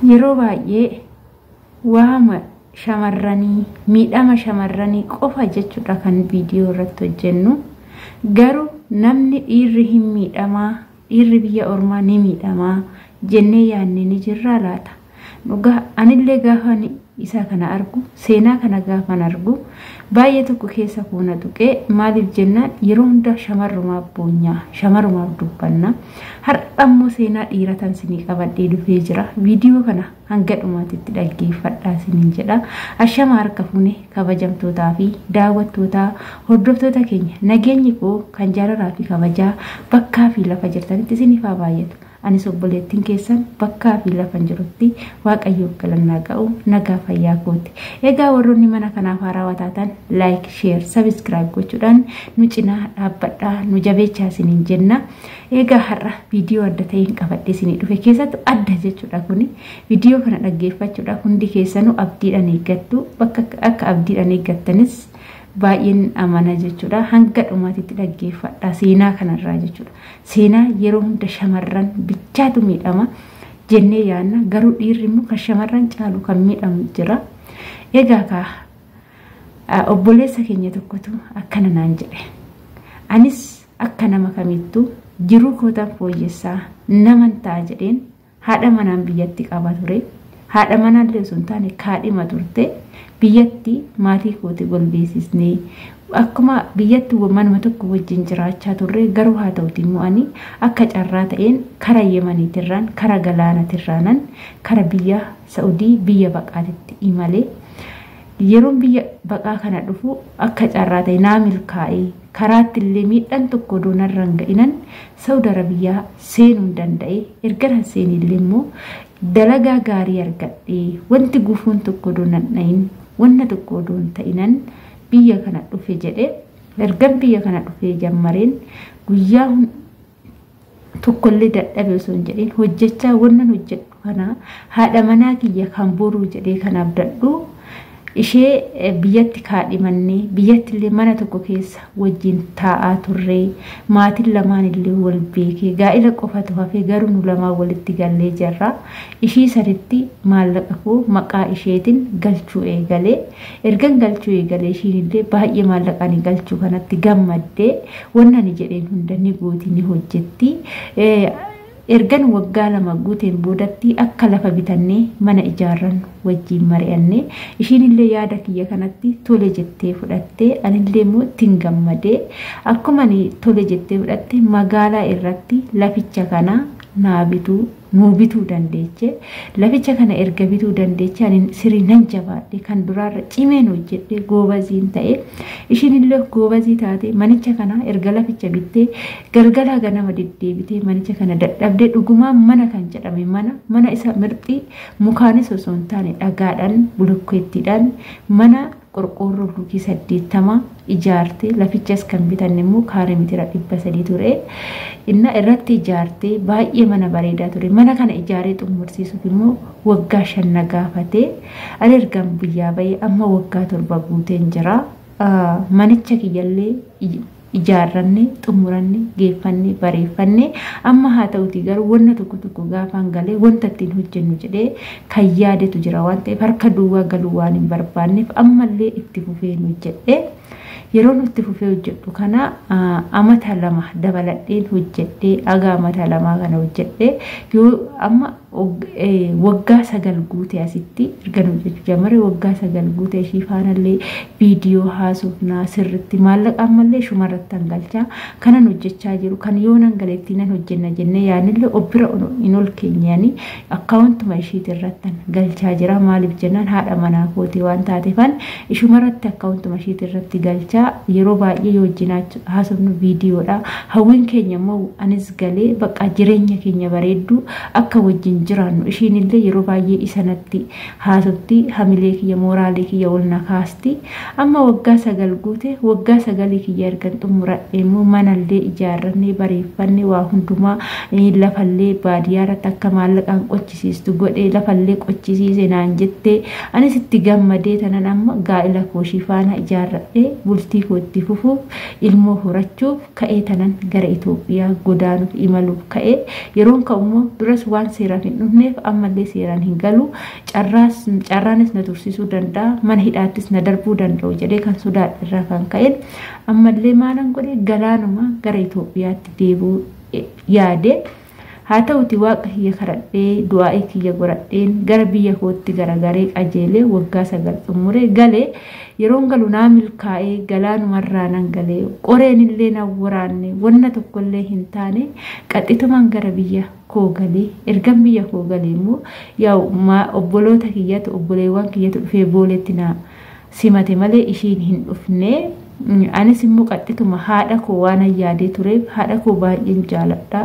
Yeroo baay'ee waama shamarranii, miidhama shamarranii qofa jechuudha kan viidiyoo irratti hojjennu. Garuu namni dhiirri hin miidhamaa, dhiirri biyya ormaa ni miidhamaa jennee yaadne ni jirraa laata? Dhugaa anillee gaafa isa kana argu, seenaa kana gaafan argu, baay'ee tokko keessa koona tuqee. Maaliif jennaan, yeroo hunda shamarrumaaf boonyaa, shamarrumaaf dubbanna. Har'a immoo seenaa dhiira tan sinii qabadhee dhufee jira. Viidiyoo kana hanga dhumaatitti dhaggeeffadhaa siniin jedha. Ashama harka fuune, kabajamtootaa fi daawwattootaa, hordoftoota keenya, nageenyi koo kan jaalalaa fi kabajaa bakkaa fi lafa jirtanitti isiniif haa baay'atu. Anis obboleettiin keessan bakkaa fi lafa jirutti Waaqayyoof galannaa ga'u, nagaa fayyaa kooti. Egaa warroonni mana kanaaf haarawaa taatan, like, share, subscribe gochuudhaan nu cinaa dhaabbadhaa, nu jabeechaa isiniin jenna. Egaa har'a viidiyoo adda ta'een qabadhee isinii dhufe, keessattuu adda jechuudha kuni. Viidiyoo kana dhaggeeffachuudhaaf hundi keessanuu abdiidhaan eeggattu, bakka akka abdiidhaan eeggattanis baay'een amana jechuudha. Hanga dhumaatitti dhaggeeffadha seenaa kanarraa jechuudha. Seenaa yeroo hunda shamarran bichaatu miidhama jennee yaadna, garuu dhiirri immoo kan shamarran caalu kan miidhamu jira. Egaa kaa obboleessa keenya tokkotu akkana naan jedhe. Anis akka nama kamittuu jiruu kootan fooyyessaa naman ta'a jedheen haadha manaan biyyatti qaba ture. Haadha manaallee osoo hin taane kaadhima turte. Biyyatti maatii kooti golbeessisnee akkuma biyyatti manuma tokko wajjin jiraachaa turre. Garuu haa ta'uti immoo ani akka carraa ta'een kara Yemaniitirraan, kara galaanatirraanan kara biyya Sa'udii, biyya baqaatitti imalee. Yeroon biyya baqaa kana dhufu akka carraa ta'e naa milkaa'ee, karaatti illee miidhaan tokko odoo narra hin ga'inan Saudi Arabiyaa seenuu hin danda'e. Erga seenillee immoo dalagaa gaarii argadhee, wanti gufuun tokko odoo nan dhayin, wanna tokko odoo hin ta'inan biyya kana dhufe jedhee. Ergan biyya kana dhufee jammareen guyyaa tokkollee dadhabe osoo hin jedhin hojjechaa, wannan hojjedhu kana haadha manaa kiyya kan boruu jedhee kan abdadhu ishee biyyatti kaadhimannee, biyyatti illee mana tokko keessa wajjin taa'aa turree, maatiin lamaan illee wal beekee, gaa'ila qofatu hafee, garuu nu lamaan walitti gallee jirra. Ishii sanitti maallaqa koo maqaa isheetiin galchuu eegalee. Ergan galchuu eegalee, ishiin illee baay'ee maallaqa ani galchuu kanatti gammaddee, wanna ani jedheen hunda ni gooti, ni hojjetti. Ergan waggaa 2 guuteen boodatti akka lafa bitannee mana ijaarrannu wajjin mari'annee, ishiin illee yaada kiyya kanatti tole jettee fudhattee, anillee immoo ittiin gammadee, akkuma ani tole jettee fudhatte magaalaa irratti laficha kana naa bituu, nuu bituu dandeeche. Laficha kana erga bituu dandeeche, ani sirii nan jabaadhe, kan duraarra cimeen hojjedhe, goobaziin ta'e, ishiin illee goobazii taate. Manicha kana erga laficha bittee galgalaa ganama deddeebitee manicha kana dadhabdee, dhugumaan mana kan jedhame mana isa mirxii mukaanis osoo hin taane dhagaadhaan, bulukkeettiidhaan mana qorqoorroo lukii 80 ijaarte. Lafichas kan bitanne immoo kaaree mitira 300 ture. Inna irratti ijaarte, baay'ee mana bareedaa ture. Mana kana ijaaree xumursiisuuf immoo waggaa 5 na gaafate. Ani ergan biyyaa bahee amma waggaa 7 guuteen jira. Manicha kiyyallee ijaarranne, xumuranne, geeffanne, bareeffanne. Amma haa ta'uti garuu wanna tokko tokko gaafaan galee wanta ittiin hojjennu jedhee kan yaadetu jira waan ta'eef, harka duwwaa galuu waan hin barbaanneef ammallee itti fufeen hojjedhe. Yeroon itti fufee hojjedhu kana amata 2 dabaladheen hojjedhee, aga amata 2 kana hojjedhee, yoo amma waggaa 9 guute asitti ergan hojjechuu jammaree waggaa 9 guute. Ishii faanallee viidiyoo haasofnaa sirritti, maallaqa ammallee shumarratti galchaa kanan hojjechaa jiru kan yoo nan galeetti nan hojjenna jennee yaanillee of bira hin ol keenyanii akkaawuntuma ishiiti irratti galchaa jira. Maaliif jennaan, haadha manaa kooti waan taateefan ishumarratti akkaawuntuma ishiiti irratti galchaa. Yeroo baay'ee yoo wajjin haasofnu viidiyoodha. Hawwiin keenya immoo anis galee bakka jireenya keenya bareedduu akka wajjin jiraannu, ishiin illee yeroo baay'ee isanatti haasofti, hamilee kiyya, mooraalee kiyya ol na kaasti. Amma waggaa 9 guute. Waggaa 9 kiyya ergan xumuradhe immoo manallee ijaarrannee, bareeffanne, waa hundumaa, lafallee baadiyyaa irratti akka maallaqaan qochisiistu godhee, lafallee qochisiise naan jettee, anis itti gammadee tanan amma gaa'ila kooshii faana ijaarradhee bultii koo itti fufuuf, ilmoo horachuuf ka'ee tanan gara Itoophiyaa godaanuuf imaluuf ka'ee. Yeroon ka'u immoo duras waan seeraaf hin hin dhufneef ammallee seeraan hin galu, carraanis na tursiisuu danda'a, mana hidhaattis na darbuu danda'u jedhee kan sodaadhe irraa kan ka'een ammallee maalan godhe galaanuma gara Itoophiyaatti deebi'uu yaade. Haa ta'uti waaqa kiyya kadhadhee du'aa'ii kiyya godhadheen gara biyya kootti garagaree qajeelee waggaa 9 xumuree galee yeroon galu naa milkaa'ee galaanumarraa nan galee qoreen illee nan waraanne wanna tokkollee hin taane qaxxitumaan gara biyya koo galee ergan biyya koo galee immoo yaa'u obboloota kiyyatu obboleewwan kiyyatu dhufee booletti na simate malee ishiin hin dhufne. Anis immoo qaxxituma haadha koo waan yaadee tureef haadha koo baay'een jaaladha.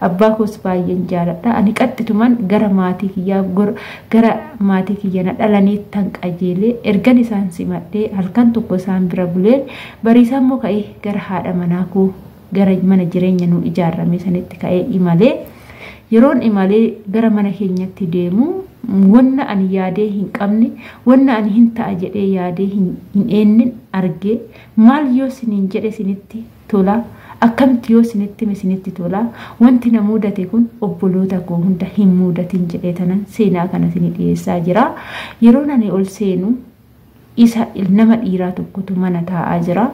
Abbaa koos baay'een jaaladha. Ani qaxxitumaan gara maatii kiyyaa gara maatii kiyya na dhalaniitti tan qajeelee ergan isaan simadhee halkan tokko isaan bira buleen bariisaa immoo ka'ee gara haadha manaa koo gara mana jireenya nu ijaarame sanitti ka'ee imalee yeroon imalee gara mana keenyatti deemu wanna ani yaadee hin qabne wanna ani hin ta'a jedhee yaadee hin eennin argee maal yoo siniin jedhe sinitti tola akkamitti yoo sinitti hime sinitti tola wanti na mudate kun obboloota koo hunda hin mudatin jedhee tanan seenaa kana sini dhiyeessaa jira. Yeroon ani ol seenu isa nama dhiiraa tokkotu mana taa'aa jira.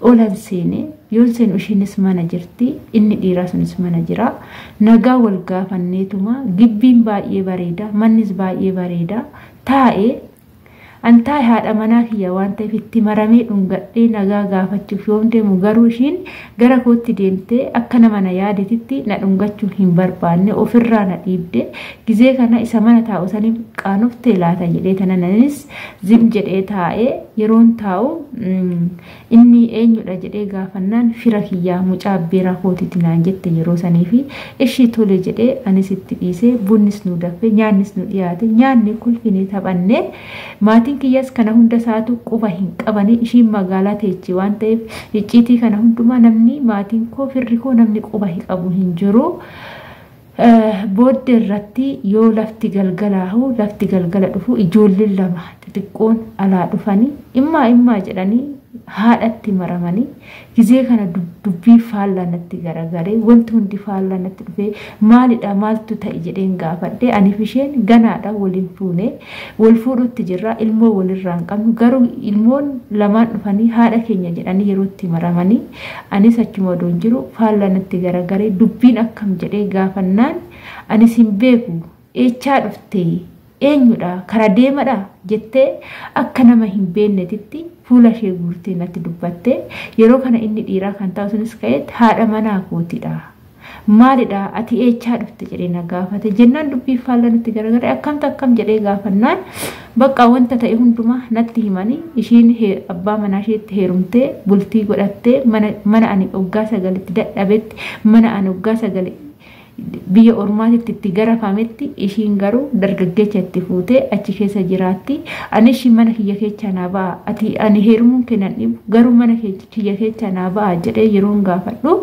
Olan seene yoon seenu ishiinis mana jirti inni dhiiraa sunis mana jira. Nagaa wal gaafanneetuma gibbiin baay'ee bareeda mannis baay'ee bareeda taa'ee an taa'e haadha manaa kiyya waan ta'eef itti maramee dhungadhee nagaa gaafachuuf yoon deemu garuu ishiin gara kootti deemtee akka nama na yaadetitti na dhungachuu hin barbaanne ofirraa na dhiibde gizee kana isa mana taa'u saniif qaanoftee laata jedhee tananis zim jedhee taa'ee yeroon taa'u inni eenyudha jedhee gaafannaan fira kiyyaa mucaa abbeeraa kootiiti naan jette yeroo sanii fi ishii tole jedhee anis itti dhiisee bunnis nu daffe nyaannis nu dhiyaate nyaanni kolfinee taphanne maatiin kiyyaas kana hunda isaatu quba hin qabani ishiin magaalaa teechi waan ta'eef icciitii kana hundumaa namni maatiin koo firri koo namni quba hin qabu hin jiru. Booddee irratti yoo lafti galgalaahu lafti galgala dhufu ijoolleen lama xixiqqoon alaa dhufanii immaa immaa jedhanii haadhatti maramanii gizee kana dubbii faallaa natti garagaree wanti hundi faallaa natti dhufee maalidha maaltu ta'e jedheen gaafadhe aniif isheen ganaadha waliin fuune wal fuudhutti jirra ilmoo walirraa hin qabnu garuu ilmoon lamaan dhufanii haadha keenya jedhanii yeroo itti maramanii anis achuma odoon jiru faallaa natti garagaree dubbiin akkam jedhee gaafannaan anis hin beeku eechaa dhuftee eenyudha kara deemadha jettee akka nama hin beennetitti fuula ishee guurtee natti dubbatte yeroo kana inni dhiiraa kan ta'u sunis ka'eetti haadha manaa kootidha. Maalidha ati eechaa dhufte jedhee na gaafate jennaan dubbii faallaa natti garagaree akkamta akkam jedhee gaafannaan bakka wanta ta'e hundumaa natti himanii ishiin abbaa manaa isheetti heerumtee bultii godhattee mana ani waggaa 9tti dadhabetti mana ani waggaa 9 biyya ormaatitti itti garafametti ishiin garuu dargaggeessa itti fuutee achi keessa jiraatti. Ani ishii mana kiyya keessa naa ba'a ati ani heerumuun kennan dhibu garuu mana kiyya keessa naa ba'a jedhee yeroon gaafadhu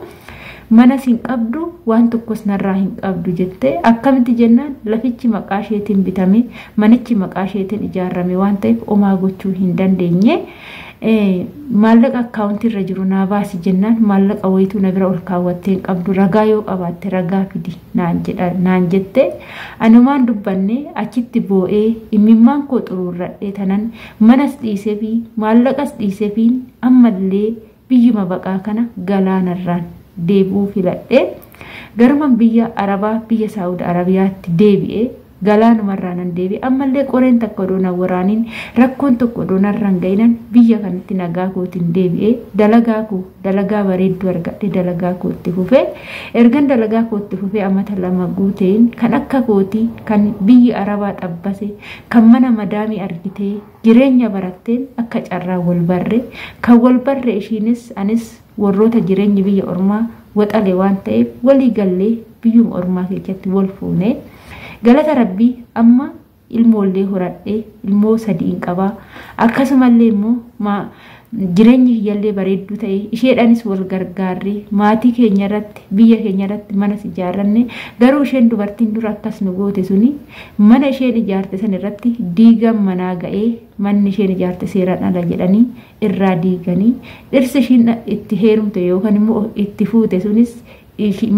mana siin qabdu waan tokkos narraa hin qabdu jettee akkamitti jennaan lafichi maqaa isheetiin bitame manichi maqaa isheetiin ijaarame waan ta'eef omaa gochuu hin dandeenye. Maallaqa akkaawuntii irra jiru naa baasi jennaan maallaqa wayituu na bira ol kaawwattee hin qabdu ragaa yoo qabaatte ragaa fidi naan jette anumaan dubbanne achitti boo'ee imimmaan koo xuruurradhee tanan manas dhiisee fi maallaqas dhiisee fi ammallee biyyuma baqaa kana galaanarraan deebi'uu filadhee garuman biyya Arabaa biyya Saawud Arabiyaatti deebi'ee galaanumarraa nan deebi'e ammallee qoreen takka odoo na waraaniin rakkoon tokko odoo narra hin ga'inan biyya kanatti nagaa kootiin deebi'ee dalagaa koo dalagaa bareedduu argadhe dalagaa kootti fufee ergan dalagaa kootti fufee amata 2 guuteen kan akka kootii kan biyyi Arabaa xabbase kan mana madaamii argitee jireenya baratteen akka carraa wal barre kan wal barre ishiinis anis warroota jireenyi biyya ormaa waxale waan ta'eef walii gallee biyyuma ormaa keessatti wal fuune. Galata rabbii amma ilmoollee horadhee ilmoo 3 hin qabaa akkasumallee immoo jireenyi kiyyallee bareedduu ta'e isheedhaanis wal gargaarree maatii keenya irratti biyya keenya irratti manas ijaarranne garuu isheen dubartiin dura akkas nu goote suni mana isheen ijaarte san irratti diigan manaa ga'ee manni isheen ijaarte seeraan ala jedhanii irraa diiganii dhirsi ishiin itti heerumte yookaan immoo itti fuute sunis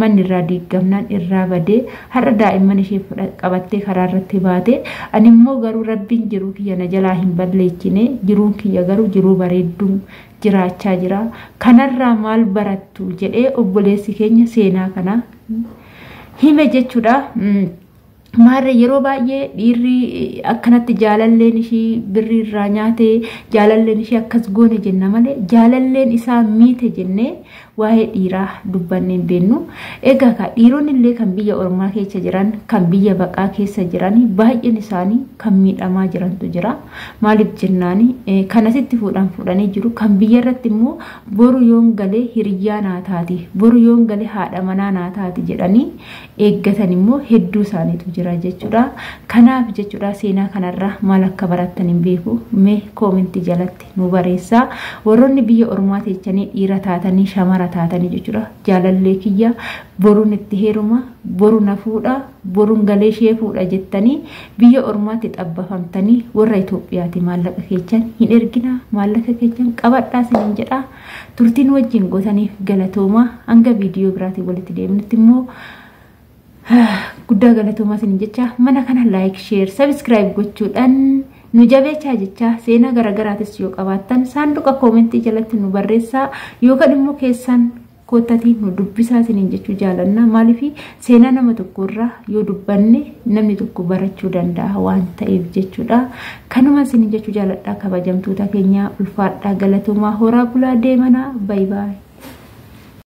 Manni irraa diigamnaan irraa badee har'a daa'imman ishee qabattee karaa irratti baate. Ani immoo garuu Rabbiin jiruu kiyya na jalaa hin balleechine, jiruun kiyya garuu jiruu bareedduu jiraachaa jira. Kanarraa maal barattu jedhee obboleessi keenya seenaa kana hime jechuudha. Maarree yeroo baay'ee dhiirri akkanatti jaalalleen ishii birrii irraa nyaate, jaalalleen ishii akkas goone jenna malee jaalalleen isaa miite jennee waa'ee dhiiraa dubbannee hin beennu. Egaa ka dhiironni illee kan biyya ormaa keessa jiran, kan biyya baqaa keessa jiran baay'een isaanii kan miidhamaa jirantu jira. Maaliif jennaani, kan asitti fuudhan fuudhanii jiru, kan biyya irratti immoo boru yoon galee hiriyyaa naa taati, boru yoon galee haadha manaa naa taati jedhanii eeggatan immoo hedduu isaaniitu jira jechuudha. Kanaaf jechuudha, seenaa kanarraa maal akka barattan hin beeku. Mee koomentii jalatti nu barreessaa. Warroonni biyya ormaa teechanii dhiira taatanii, shamara taatanii jechuudha. Jaalallee kiyya boruun itti heeruma, boru na fuudha, boruun galee ishee fuudha jettanii biyya ormaatti xabbafamtanii warra Itoophiyaati maallaqa keechan hin ergina, maallaqa keechan qabadhaa isiniin jedha. Turtiin wajjin gootaniif galatooma. Hanga viidiyoo biraatiin walitti deemnutti immoo guddaa galatoomaa isin jecha, mana kana like, share, subscribe gochuudhaan nu jabeechaa jecha, seenaa garaagaraatis yoo qabaattan saanduqa koomentii jalatti nu barreessaa yookaan immoo keessan koottatii nu dubbisaa isiniin jechuu jaalanna. Maaliif, seenaa nama tokko irraa yoo dubbanne namni tokko barachuu danda'a waan ta'eef jechuudha. Kanuma isiniin jechuu jaaladha. Kabajamtoota keenya, ulfaadhaa, galatoomaa, horaa bulaa, deemanaa, bye bye.